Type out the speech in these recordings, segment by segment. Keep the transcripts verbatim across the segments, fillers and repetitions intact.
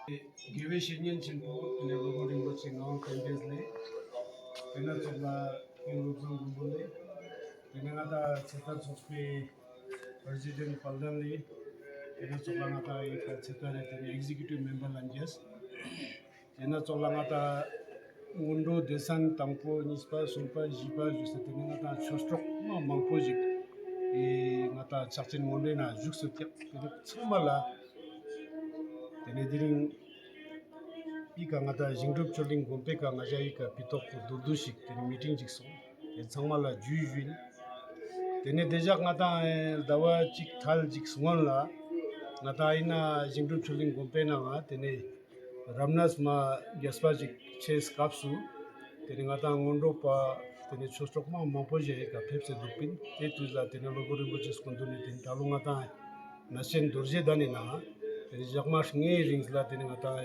དགེ་བའི་བཤེས་གཉེན་ཆེན་པོ་དེ་ནས་སློབ་དཔོན་རིན་པོ་ཆེ་ངག་དབང་བསྟན་འཕེལ་ལེ། དེ་ནས་ཚོགས་ལ་ཀུན་སློབ་བཟང་མགོན་པོ་ལེ། དེ་ནས་ང་ཏང་ཚེ་ཐར་ཚོགས་པའི་པྲེ་སི་ཌེན་ཊ་དཔལ་ལྡན་ལེ། དེ་ནས་ཚོགས་ལ་ང་ཏང་ཡི་ཚེ་ཐར་རེ་དེ་ནས་ཨེག་ཟི་ཀིའུ་ཊིབ་མེམ་བར་ལ་ཉེས། དེ་ནས་ཚོགས་ལ་ང་ཏང་སྔོན་འགྲོ་སྡེ་ཚན་དང་པོ་གཉིས་པ་གསུམ་པ་བཞི་པ་ཞུས་ཏེ་དེ་ནས་ང་ཏང་ཆོས་གྲོགས་མ་མང་པོ་ཞིག་ཨེ་ང་ཏང་ཕྱག་ཆེན་སྔོན་འགྲོའི་ནང་བཞུགས་སུ་བཅུག་དེ་ནས་ཚང་མ་ལ་དེ་ནས་དེ་རིང་ཨི་ཀ་ང་ཏང་ཞིང་སྒྲུབ་ཆོས་གླིང་དགོན་པའི་ཀ་ང་ཞ་ཨི་ཀ་ཕི་ཏོག་པོ་མདོར་བསྡུས་ཤིག་དེ་ནས་མི་ཊིང་ཅིག་སོང་། དེ་ཚང་མ་ལ་ཇུས་ཞུ་ཡིན། དེ་ནས་དེ་ཞག་ང་ཏང་ཟླ་བ་གཅིག་ཐལ་གཅིག་སྔོན་ལ་ང་ཏང་ཨི་ན་ཞིང་སྒྲུབ་ཆོས་གླིང་དགོན་པའི་ནང་ང་དེ་ནས་རབ་གནས་མ་རྒྱས་པ་ཞིག་ཆེ་སྐབས་སུ་དེ་ནས་ང་ཏང་སྔོན་འགྲོ་པ་དེ་ནས་ཆོས་གྲོགས་མ་མང་པོ་ཞིག་ཨི་ཀ་ཕེབས་སེ་འདུག་པིན། དེ་དུས་ལ་དེ་ནས་སློབ་དཔོན་རིན་པོ་ཆེ་སྐུ་མདུན་ནས་དེ་ནས་ད་ལོ་ང་ཏང་གནས་ཆེན་རྡོ་རྗེ་གདན་ནི་ནང་དེ་ནས་ཞག་མ་ལྔའི་རིང་ལ་དེ་ནས་ང་ཏང་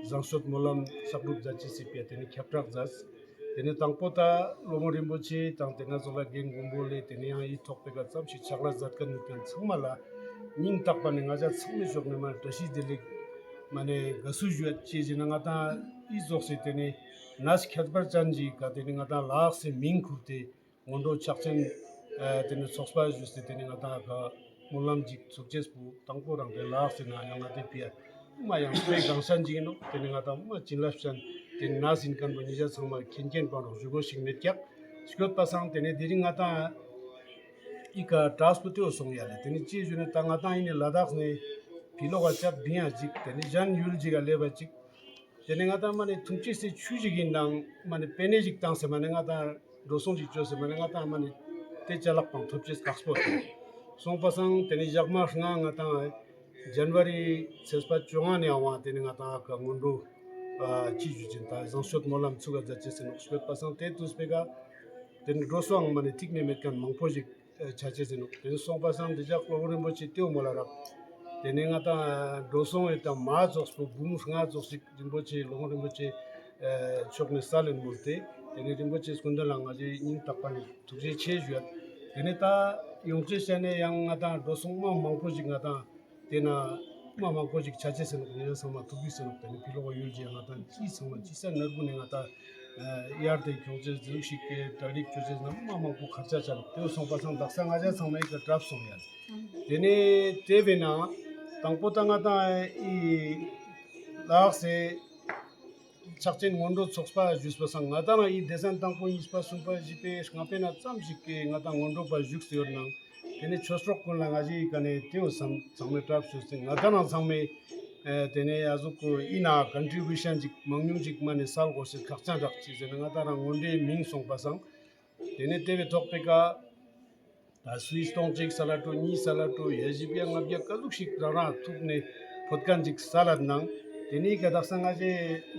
བཟང་སྤྱོད་སྨོན་ལམ་གསར་སྒྲུབ་མཛད་ཅེས་སི་ཕི་ཡ་དེ་ནས་ཁྱབ་བསྒྲགས་མཛད། དེ་ནས་དང་པོ་ད་སློབ་དཔོན་རིན་པོ་ཆེ་དང་དེ་ནས་ཚོགས་ལ་རྒན་མགོན་པོ་ལེ་དེ་ནས་ཡང་ཨི་ཐོག་པའི་ཀ་ཙམ་ཞིག་ཕྱག་ལས་མཛད་མཁན་ཡོད་མཁན་ཚང་མ་ལ་སྙིང་ཐག་པ་ནས་ང་ཞ་ཚང་མའི་ཕྱོགས་ནས་མ་བཀྲ་ཤིས་བདེ་ལེགས་མ་ནས་དགའ་བསུ་ཞུ་ཡ་ཅེས་ཟེར་ན་ང་ཏང་ཨི་ཙོགས་སེ་དེ་ནས་གནས་ཁྱད་པར་ཅན་ཞིག་ག་དེ་ནས་ང་ཏང་ལགས་སེ་མིང་ཁུར་ཏེ་སྔོན་འགྲོ་ཕྱག་ཆེན་ཨ་དེ་ནས་ཚོགས་པ་ཞུས་ཏེ་དེ་ནས་ང་ཏང་ག་སྨོན་ལམ་ཅིག་ཚུགས་ཅེས་པོ་དང་པོ་རང་དེ་ལགས་སེ་ན་ཡང་ང་དེ་ཕི་ཡ་མ་ཡང་དཔེ་གང་ཤན་ཅིག་ཡིན་ནོག། དེ་ནས་ང་ཏང་མ་བྱིན་རླབས་ཅན་དེ་ནས་ནས་ཡིན་མཁན་པོ་ཉེ་ཞ་ཚང་མ་མཁྱེན་མཁྱེན་པ་ནོག་ཞུ་དགོས་ཤིག་མེད་ཀྱག། ཞུ་ཡོད་པ་སང་དེ་ནས་དེ་རིང་ང་ཏང་ཨི་ཀ་དྲགས་པོ་ལྟེ་བ་སོང་ཡ་ལེ། དེ་ནས་ཅི་ཞུ་ན་ད་ང་ཏང་ཨི་ནས་ལ་དྭགས་ནས་ཕི་ལོག་ག་ཅབ་བིང་ཡ་ཅིག་དེ་ནས་གཞན་ཡུལ་ཅིག་ག་སླེབས་པ་ཅིག། དེ་ནས་ང་ཏང་མ་ནས་ཐུགས་རྗེ་སེ་ཆུ་ཞིག་ཡིན་ནང་མ་ནས་པེ་ནེ་ཞིག་བཏང་སེ་མ་ནས་ང་ཏང་འགྲོ་སོང་ཞིག་བཅོས་སེ་མ་ནས་ང་ཏང་མ་ནས་དེ་ཅ་ལག་པང་ཐོབ་ཅེས་ཁག་པོ་སོང་པ་སང་དེ་ནས་ཞག་མ་ལྔ་ང་ཏང་ཇན་ཝ་རི་ཚེས་པ་བཅོ་ལྔ་ནས་ཨ་དེ་ནས་ང་ཏང་ཨ་ཀ་སྔོན་འགྲོ་ཨ་ཅི་ཞུ་ཅེས་ད་བཟང་སྤྱོད་སྨོན་ལམ་ཚུགས་ག་མཛད་ཅེས་ཟེར་ནོག་ཞུ་ཡོད་པ་སང་དེ་དུས་པེ་ཀ་དེ་ནས་འགྲོ་སོང་མ་ནས་ཐིག་ནས་མེད་མཁན་མང་པོ་ཞིག་ཆ་ཅེས་ཟེར་ནོག། དེ་ནས་སོང་པ་སང་དེ་ཞག་སློབ་དཔོན་རིན་པོ་ཆེ་ལྟེ་བ་མོལ་ལ་རག། དེ་ནས་ང་ཏང་འགྲོ་སོང་ཡོད་དང་མ་རྫོགས་པོ་འབུམ་ལྔ་རྫོགས་ཤིག་རིན་པོ་ཆེ་སློབ་དཔོན་རིན་པོ་ཆེ་ཨ་མཆོག་ནས་སལ་ལེན་མོལ་ཏེ་དེ་ནས་རིན་པོ་ཆེ་སྐུ་མདུན་ལ་ང་ཞའི་སྙིང་ཐག་པ་ནས་ཐུགས་རྗེ་ཆེ་ཞུ་ཡ། དེ་ནས་ད་ཡོང་ཅེས་བྱས་ནས་ཡང་ང་ཏང་འགྲོ་སོང་མ་མང་པོ་ཞིག་ང་ཏང་དེ་ན་མ་མང་པོ་ཞིག་ཆ་ཅེས་ཟེར་ནོག། ཉེ་ཞ་ཚང་མ་ཐུགས་རྗེ་ཟེར་ནོག། དེ་ནས་ཕི་ལོག་ཡུལ་ཅན་ང་ཏང་ཅི་ཚང་མ་ཅི་ས་ནར་བུ་ནས་ང་ཏང་ཨ་ཡར་དེ་ཁྱོང་ཅེས་ཟུག་ཞིག་གི་གྲ་སྒྲིག་བཅོ་ཅེས་ན་མ་མང་པོ་ཁར་ཆ་ཆ་ནོག། དེ་སོང་པ་སང་དག་ས་ང་ཞ་ཚང་མ་ཨི་ཀ་གྲབས་སོང་ཡ། དེ་ནས་དེ་བས་ན་དང་པོ་ད་ང་ཏང་ཨི་ལགས་སེ་ཕྱག་ཆེན་སྔོན་འགྲོ་ཚོགས་པ་ཞུས་པ་སང་ང་ཏང་རང་ཨི་སྡེ་ཚན་དང་པོ་གཉིས་པ་གསུམ་པ་བཞི་པའི་ལྔ་པའི་ནང་ཙམ་ཞིག་གི་ང་ཏང་སྔོན་འགྲོ་པ་བཞུགས་སེ་ཡོད་ནང་། དེ་ནས་ཆོས་གྲོགས་ཀུན་ལ་ང་ཞའི་ཀ་ནས་དེའུ་སམ་ཚང་མས་གྲབས་ཞུས་ཏེ་ང་ཏང་རང་ཚང་མས་ཨ་དེ་ནས་ཨ་ཟུག་གི་ཨི་ན་ཀོན་ཊི་བུ་ཤན་ཅིག་མང་ཉུང་ཅིག་མ་ནས་སལ་དགོས་ཤེས་ཁག་ཅན་རག་ཅིག་ཟེར་ན་ང་ཏང་རང་སྔོན་འགྲོའི་མིང་སོང་པ་སང་། དེ་ནས་དེ་བས་ཐོག་པེ་ཀ་ད་སུའི་སྟོང་གཅིག་སལ་ལ་སྤྲོ་གཉིས་སལ་ལ་སྤྲོ་ཡ་བཞི་བརྒྱ་ལྔ་བརྒྱ་ཀ་ཟུག་ཞིག་རང་རང་ཐུག་ནས་ཕོད་མཁན་ཅིག་སལ་ལ་ནང་། དེ་ནས་ཀ་དག་ས་ང་ཞའི་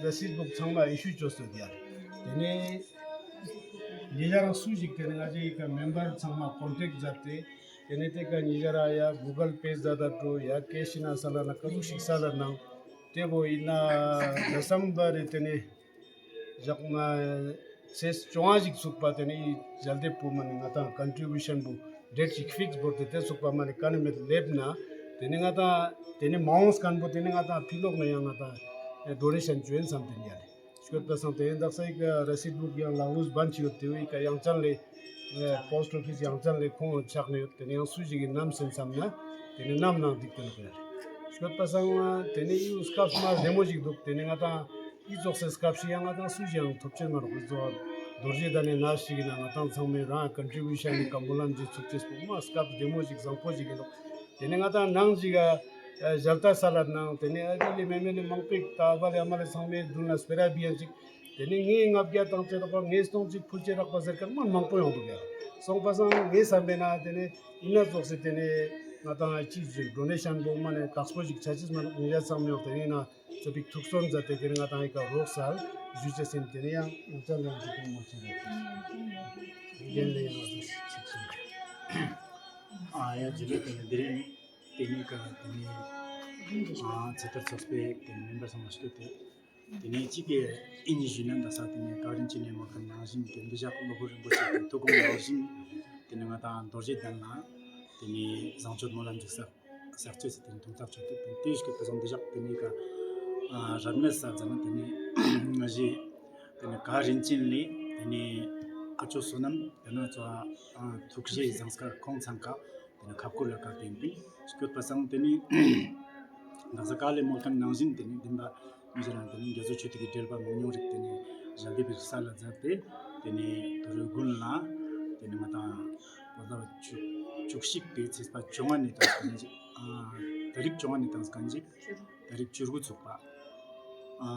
ར་སིད་བུག་ཚང་མ་ཨི་ཤུ་བཅོས་སོ་དེ་ཡ། དེ་ནས་ཉེ་ཞ་རང་སུ་ཞིག་དེ་ནས་ང་ཞའི་ཀ་མེམ་བར་ཚང་མ་ཀོན་ཊེཀ་མཛད་དེ་དེ་ནས་དེ་ཀ་ཉེ་ཞ་རང་ཡ་གུ་གལ་པེ་མཛད་ད་སྤྲོ་ཡ་ཀེ་ཤི་ན་སལ་ལ་ན་ཀ་ཟུག་ཞིག་སལ་ལ་ནང་། དེ་བོ་ཡིན་ན་ཌི་སེམ་བར་རེ་དེ་ནས་ཞག་མ་ཚེས་བཅོ་ལྔ་ཞིག་ཚུགས་པ་དེ་ནས་ཨི་ཞལ་འདེབས་པོ་མ་ནས་ང་ཏང་ཀོན་ཊི་བུ་ཤན་པོ་ཌེཊ་ཞིག་ཕིགས་བོར་ཏེ་དེ་ཚུགས་པ་མ་ནས་ཀ་ནས་མེད་སླེབས་ན་དེ་ནས་ང་ཏང་དེ་ནས་མ་འོངས་མཁན་པོ་དེ་ནས་ང་ཏང་ཕི་ལོག་ནས་ཡང་ང་ཏང་ཌོ་ནེ་ཤན་བཅོ་ཡིན་བསམ་དེ་ཡ་ལེ། ཞུ་ཡོད་པ་སང་དེ་ཡིན་དག་ས་ཨི་ཀ་ར་སིད་བུག་ཡང་ལག་ལུས་བན་ཅི་ཡོད་དེ་བོ་ཨི་ཀ་ཡང་ཅན་ལེ་པོ་སི་ཊི་ཨོ་ཕི་སི་ཡང་ཅན་ལེ་ཁོང་ཆགས་ནས་ཡོད། དེ་ནས་ཡང་སུ་ཞིག་གི་ནམ་སེམས་བསམ་ན་དེ་ནས་ནམ་ནང་འགྲིག་དེ་ནོག་ཡ་ལེ། ཞུ་ཡོད་པ་སང་དེ་ནས་ཨི་བོ་སྐབས་མ་བདེ་མོ་ཞིག་འདུག། དེ་ནས་ང་ཏང་ཨི་ཙོགས་སེ་སྐབས་ཤིག་ཡང་ང་ཏང་སུ་ཞིག་ཡང་ཐོབ་ཅེས་མ་རོགས་ཨི་ཙོགས་རྡོ་རྗེ་གདན་ནས་ན་ཞིག་ཡིན་ན་ང་ཏང་ཚང་མས་རང་ཀོན་ཊི་བུ་ཤན་ནི་ཀ་སྨོན་ལམ་ཅིག་ཚུགས་ཅེས་པོ་མ་སྐབས་བདེ་མོ་ཞིག་བཟང་པོ་ཞིག་ཡིན་ནོག། དེ་ནས་ང་ཏང་ནང་ཞིག་ག་ཞལ་ཏ་སལ་ལ་ནང་དེ་ནས་ཨ་ལི་ལི་མེ་མེ་ལི་མང་པོ་ཞིག་ད་བ་ལི་ཨ་མ་ལི་ཚང་མས་མདུན་ལ་སྤེ་ར་བི་ཡ་ཅིག། དེ་ནས་ངས་ལྔ་བརྒྱ་བཏང་ཅེས་དོག་པ་ངས་སྟོང་ཅིག་ཕུལ་ཅེས་རག་པ་ཟེར་མཁན་མ་མང་པོ་ཡོང་འདུག་ཡ། སོང་པ་སང་ངས་བསམ་པས་ན་དེ་ནས་ཡིན་ན་ཙོགས་སེ་དེ་ནས་ང་ཏང་ཅི་ཞིག་ཌོ་ནེ་ཤན་པོ་མ་ནས་དཀགས་པོ་ཞིག་ཆ་ཅེས་མ་ནོག། ཉེ་ཞ་ཚང་མས་དེ་ནས་ན་ཚོ་པིག་ཐུགས་སོན་མཛད་དེ་དེ་ནས་ང་ཏང་ཨི་ཀ་རོགས་སལ་ཞུ་ཅེས་ཟེར། དེ་ནས་ཡང་ཡང་ཅན་ལ་ཡང་ཅིག་གོང་མ་ཅིག་རེད། རྒན་ལ་ཡང་ཅིག་ཅིག་ཅིག། ཨ་ཡ་ཇི་ལེ་དེ་ནས་དེ་རིང་དེ་ནས་ཀ་དེ་ནས་ཨ་ཚེ་ཐར་ཚོགས་པའི་དེ་ནས་མེམ་བར་ཚང་མ་ཞུ་དེ། དེ་ནས་གཅིག་གི་ཨི་ནི་ཞུས་ན་ད་ས་དེ་ནས་ཀ་རིན་ཅི་ནས་མ་ཁ་ནང་བཞིན་དེ་འདི་ཞག་སློབ་དཔོན་རིན་པོ་ཆེ་དེ་ཐུགས་དགོངས་ནང་བཞིན་དེ་ནས་ང་ཏང་རྡོ་རྗེ་གདན་ལ་དེ་ནས་བཟང་སྤྱོད་སྨོན་ལམ་ཅིག་གསར་གསར་བཅོས་སུ་དེ་ནས་ཐུགས་ཐག་ཆོད་དེ་དེ་ཞིག་གི་ཕུན་སུམ་འདི་ཞག་དེ་ནས་ཀ་ ཨ་རབ་གནས་ས་ཟེར་ན་ཏེ་ནེ་ང་ཞི་ཏེ་ནེ་ག་རིན་ཆེན་ལེ་ཏེ་ནེ་ཨ་ཅོ་བསོད་ནམས་ཏེ་ནེ་ཚོ་ཨ་ཐུགས་རྗེ་ཟངས་དཀར་ཁོང་ཚང་ཀ་ཏེ་ནེ་ཁབ་སྐུད་ལ་ཀ་ཏེ་ཨིན་པིན་སྐྱོད་པ་སང་ཏེ་ནེ་དག་ས་ཀ་ལེ་མོལ་ཁན་ནང་བཞིན་ཏེ་ནེ་བདེན་པ་མི་ཞིག་རང་ཏེ་ནེ་རྒྱ་མཚོ་ཆོས་དུས་ཀྱི་འགྲེལ་པ་མང་ཉུང་རིག་ཏེ་ནེ་ཞལ་འདེབས་པའི་ས་ལ་མཛད་དེ་ཏེ་ནེ་དུ་རུ་དགུན་ལ་ཏེ་ནེ་ང་དང་བོད་ཟླ་བཅུ་བཅུ་གཅིག་པའི་ཚེས་པ་བཅོ་ལྔ་ནེ་དང་སྐང་ཅིག་ཨ་ཏ་རིག་བཅོ་ལྔ་ནེ་དང་སྐང་ཅིག་ཏ་རིག་བཅུ་དགུ་ཚུགས་པ། ཨ་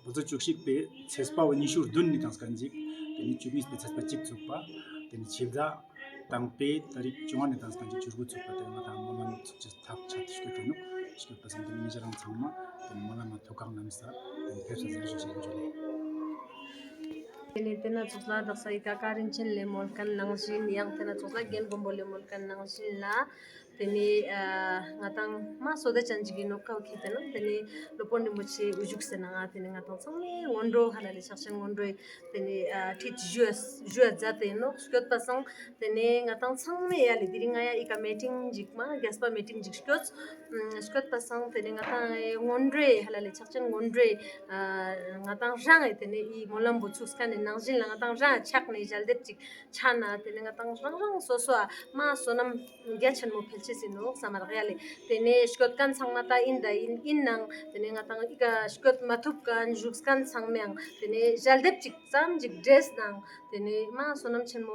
བོད་ཟླ་བཅུ་གཅིག་པའི་ཚེས་པ་བོ་ཉི་ཤུ་བདུན་ནེ་དང་སྐང་ཅིག་ཏེ་ནེ་བཅུ་གཉིས་པའི་ཚེས་པ་གཅིག་ཚུགས་པ། ཏེ་ནེ་ཕྱི་ཟླ་དང་པོའི་ཏ་རིག་བཅོ་ལྔ་ནེ་དང་སྐང་ཅིག་བཅུ་དགུ་ཚུགས་པ་ཏེ་ནེ་ང་དང་སྨོན་ལམ་ཚུགས་ཅེས་ཐག་ཆད་དེ་སྐྱོད་དེ་ནོག་སྐྱོད་པ་སང་ཏེ་ནེ་མི་ཞིག་རང་ཚང་མ་ཏེ་ནེ་སྨོན་ལམ་མ་ཐུགས་ཁག་ལམ་ས་ཏེ་ནེ་ཕེབས་ས་ཟེར་ཞུ་ཞུ་ཞུ་ལེ། ཏེ་ནེ་ཏེ་ན་ཚོགས་ལ་དག་ས་ཨི་ཀ་ཀ་རིན་ཆེན་ལེ་མོལ་ཁན་ནང་བཞིན་ཡང་ཏེ་ན་ཚོགས་ལ་རྒན་མགོན་པོ་ལེ་མོལ་ཁན་ནང་བཞིན་ལ། ཏེ་ནེ་ཨ་ང་དང་མ་སོ་ད་ཅན་ཅིག་ཨིན་ནོག་ཀ་བོ་ཁེ་ཏེ་ན་ཏེ་ནེ་སློབ་དཔོན་རིན་པོ་ཆེ་དབུ་བཞུགས་སེ་ནང་ང་ཏེ་ནེ་ང་དང་ཚང་མའི་སྔོན་འགྲོ་ཧ་ལ་ལེ་ཕྱག་ཆེན་སྔོན་འགྲོའི་ཏེ་ནེ་ཨ་ཁྲིད་ཞུ་ཞུ་ཡ་མཛད་དེ་ཨིན་ནོག་སྐྱོད་པ་སང་ཏེ་ནེ་ང་དང་ཚང་མའི་ཡ་ལེ་དེ་རིང་ང་ཡ་ཨི་ཀ་མི་ཊིང་ཅིག་མ་རྒྱས་པ་མི་ཊིང་ཅིག་སྐྱོད་སྐྱོད་པ་སང་ཏེ་ནེ་ང་དང་ཨེ་སྔོན་འགྲོའི་ཧ་ལ་ལེ་ཕྱག་ཆེན་སྔོན་འགྲོའི་ཨ་ང་དང་རང་ཨེ་ཏེ་ནེ་ཨི་སྨོན་ལམ་བོ་ཚུགས་ཁན་ནི་ནང་བཞིན་ལ་ང་དང་རང་ཕྱག་ནེ་ཞལ་འདེབས་ཅིག་ཆ་ན་ཏེ་ནེ་ང་དང་རང་རང་སོ་སོ་ཨ་མ་བསོད་ནམས་རྒྱ་ཆེན་མོ་ཕེལ་ཅེས་ཨིན་ནོག་སམ་མ་རག་ཡ་ལེ། ཏེ་ནེ་སྐྱོད་ཁན་ཚང་མ་ད་ཨིན་ད་ཨིན་ཨིན་ནང་ཏེ་ནེ་ང་དང་ཨི་ཀ་སྐྱོད་མ་ཐུབ་ཁན་བཞུགས་ཁན་ཚང་མའང་ཏེ་ནེ་ཞལ་འདེབས་ཅིག་ཙམ་ཅིག་འདྲེས་ནང་ཏེ་ནེ་མ་བསོད་ནམས་ཆེན་མོ་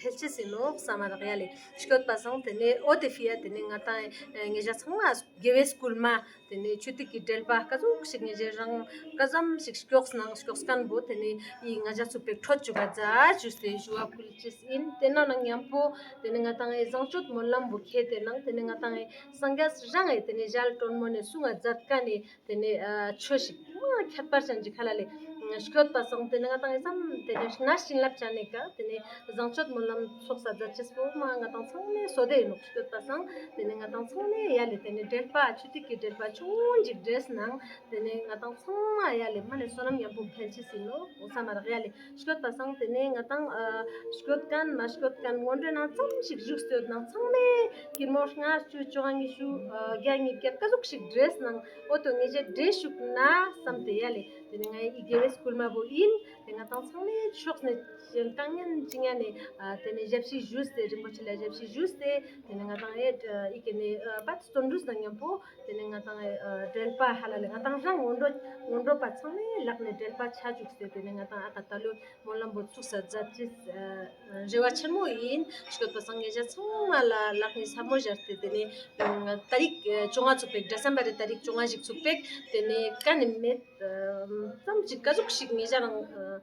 ཕེལ་ཅེས་ཨིན་ནོག་སམ་མ་རག་ཡ་ལེ། སྐྱོད་པ་སང་ཏེ་ནེ་འོ་ཏེ་ཕི་ཡ་ཏེ་ནེ་ང་དང་ཨེ་ང་ཞ་ཚང་མ་དགེ་བའི་སྐུལ་མ་ཏེ་ནེ་ཆོས་དུས་ཀྱི་འགྲེལ་པ་ཀ་ཟུག་ཞིག་ངེ་ཞེ་རང་ཀ་ཙམ་ཞིག་སྐྱོགས་ནང་སྐྱོགས་ཁན་བོ་ཏེ་ནེ་ཨི་ང་ཞ་ཚུགས་པའི་ཁྲོད་ཅུག་ག་མཛད་ཅུས་ཏེ་ཞུ་བ་ཕུལ་ཅེས་ཨིན། ཏེ་ན་ནང་མཉམ་པོ་ཏེ་ནེ་ང་དང་ཨི་བཟང་སྤྱོད་སྨོན་ལམ་བོ་ཁེ་ཏེ་ནང་ཏེ་ནེ་ང་དང་ཨི་སངས་རྒྱས་རང་ཨི་ཏེ་ནེ་ཞལ་དྲོན་མོ་ནེ་གསུང་ང་མཛད་ཁན་ནི་ཏེ་ནེ་ཨ་ཆོས་ཤིག་མ་ཁྱད་པར་ཅན་ཅིག་ཧ་ལ་ལེ་སྐྱོད་པ་སང་ཏེ་ནེ་ང་དང་ཨི་ཙམ་ཏེ་ནེ་གནས་བྱིན་རླབས་ཅན་ནི་ཀ་ཏེ་ནེ་བཟང་སྤྱོད་སྨོན་ལམ་ཚོགས་ས་མཛད་ཅེས་པོ་མ་ང་དང་ཚང་མའི་སོ་དེ་ཨིན་ནོག་སྐྱོད་པ་སང་ཏེ་ནེ་ང་དང་ཚང་མའི་ཡ་ལེ་ཏེ་ནེ་འགྲེལ་པ་ཆོས་དུས་ཀྱི་འགྲེལ་པ་ཆུང་ཅིག་འདྲེས་ནང་ཏེ་ནེ་ང་དང་ཚང་མ་ཡ་ལེ་མ་ནེ་བསོད་ནམས་ཉམ་པོ་ཕེལ་ཅེས་ཨིན་ནོག་འོ་སམ་མ་རག་ཡ་ལེ། སྐྱོད་པ་སང་ཏེ་ནེ་ང་དང་ཨ་སྐྱོད་ཁན་མ་སྐྱོད་ཁན་སྔོན་འགྲོའི་ནང་ཙམ་ཞིག་བཞུགས་སྟེ་ཡོད་ནང་ཚང་མའི་ཀིར་མོ་ལྔ་བཅུ་བཅོ་ལྔ་ཉི་ཤུ་ཨ་བརྒྱ་ཉིས་བརྒྱ་ཀ་ཟུག་ཞིག་འདྲེས་ནང་འོ་ཏོ་ངེ་ཞེ་འདྲེས་ཅུག་ན་སམ་སྟེ་ཡ་ལེ། ཏེ་ནེ་ང་ཨི་དགེ་བའི་སྐུལ་མ་བོ་ཨིན། ཏེ་ང་དང་ཚང་མའི་ཕྱོགས་ནེ་དཀའ་ངལ་ཅི་ཉན་ནེ་ཨ་ཏེ་ནེ་ཞབས་ཕྱི་ཞུས་ཏེ་རིན་པོ་ཆེ་ལ་ཞབས་ཕྱི་ཞུས་ཏེ་ཏེ་ནེ་ང་དང་ཨེ་ཨི་ཀེ་ནེ་ཨ་པད་བརྩོན་འགྲུས་དང་མཉམ་པོ་ཏེ་ནེ་ང་དང་ཨེ་ཨ་འགྲེལ་པ་ཧ་ལ་ལེ་ང་དང་རང་སྔོན་འགྲོ་སྔོན་འགྲོ་པ་ཚང་མའི་ལག་ནེ་འགྲེལ་པ་ཆ་ཅུག་སྟེ་ཏེ་ནེ་ང་དང་ཨ་ཀ་ད་ལོ་སྨོན་ལམ་བོ་ཚུགས་ས་མཛད་ཅེས་ཨ་རེ་བ་ཆེན་མོ་ཨིན། སྐྱོད་པ་སང་ངེ་ཞ་ཚང་མ་ལ་ལག་ནེ་ས་མོ་ཞར་ཏེ་ཏེ་ནེ་ཨ་ཏ་རིག་ཨ་བཅོ་ལྔ་ཚུགས་པའི་ཌི་སེམ་བར་རི་ཏ་རིག་བཅོ་ལྔ་ཞིག་ཚུགས་པའི་ཏེ་ནེ་ཀ་ནེ་མེད་ཙམ་ཅིག་ཀ་ཟུག་ཞིག་ངེ་ཞ་རང་ཨ་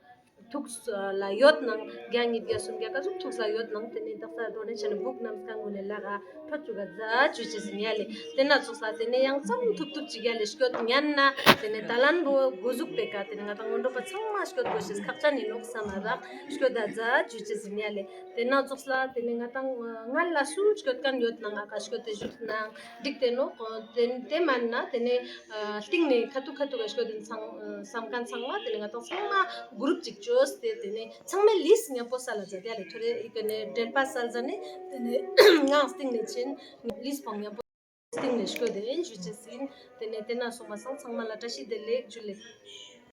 ཐུགས་ལ་ཡོད་ནང་བརྒྱ་ཉིས་བརྒྱ་སུམ་བརྒྱ་ཀ་ཟུག་ཐུགས་ལ་ཡོད་ནང་ཏེ་ནེ་དག་ས་ཌོ་ནེ་ཤན་བུག་ནམ་སྐང་གུན་ནེ་ལག་ཨ་ཁྲོད་ཅུག་ག་མཛད་ཅུ་ཅེས་ཨིན་ཡ་ལེ། ཏེ་ན་ཚོགས་ས་ཏེ་ནེ་ཡང་ཙམ་ཐུབ་ཐུབ་ཅིག་ཡ་ལེ་སྐྱོད་ཉན་ན་ཏེ་ནེ་ད་ལན་བོ་གོ་ཟུག་པའི་ཀ་ཏེ་ནེ་ང་དང་སྔོན་འགྲོ་པ་ཚང་མ་སྐྱོད་དགོས་ཤེས་ཁག་ཅན་ཨིན་ནོག་སམ་མ་རག་སྐྱོད་ད་མཛད་ཅུ་ཅེས་ཨིན་ཡ་ལེ། ཏེ་ན་ཚོགས་ས་ཏེ་ནེ་ང་དང་སྔར་ལ་སུ་སྐྱོད་ཁན་ཡོད་ནང་ཨ་ཀ་སྐྱོད་དེ་བཞུགས་ནང་འགྲིག་ཏེ་ནོག་ཏེ་ཏེ་མན་ན་ཏེ་ནེ་ཨ་སྟིང་ནེ་ཁ་ཐུག་ཁ་ཐུག་ག་སྐྱོད་དེ་ཚང་སམ་ཁན་ཚང་མ་ཏེ་ནེ་ང་དང་ཚང་མ་གུ་རུབ་ཅིག་ཅོས་ཏེ་ཏེ་ནེ་ཚང་མའི་ལིས་ཉམ་པོ་སལ་ལ་མཛད་དེ་ཡ་ལེ་ཐོ་རེ་ཨི་ཀ་ནེ་འགྲེལ་པ་སལ་ཟ་ནེ་ཏེ་ནེ་ངའང་སྟིང་ནེ་ཆེན་ལིས་པོ་ཉམ་པོ་སྟིང་ནེ་སྐྱོད་དེ་ཞུ་ཅེས་ཨིན། ཏེ་ནེ་ཏེ་ན་སོང་པ་སང་ཚང་མ་ལ་བཀྲ་ཤིས་བདེ་ལེགས་ཇུ་ལེ།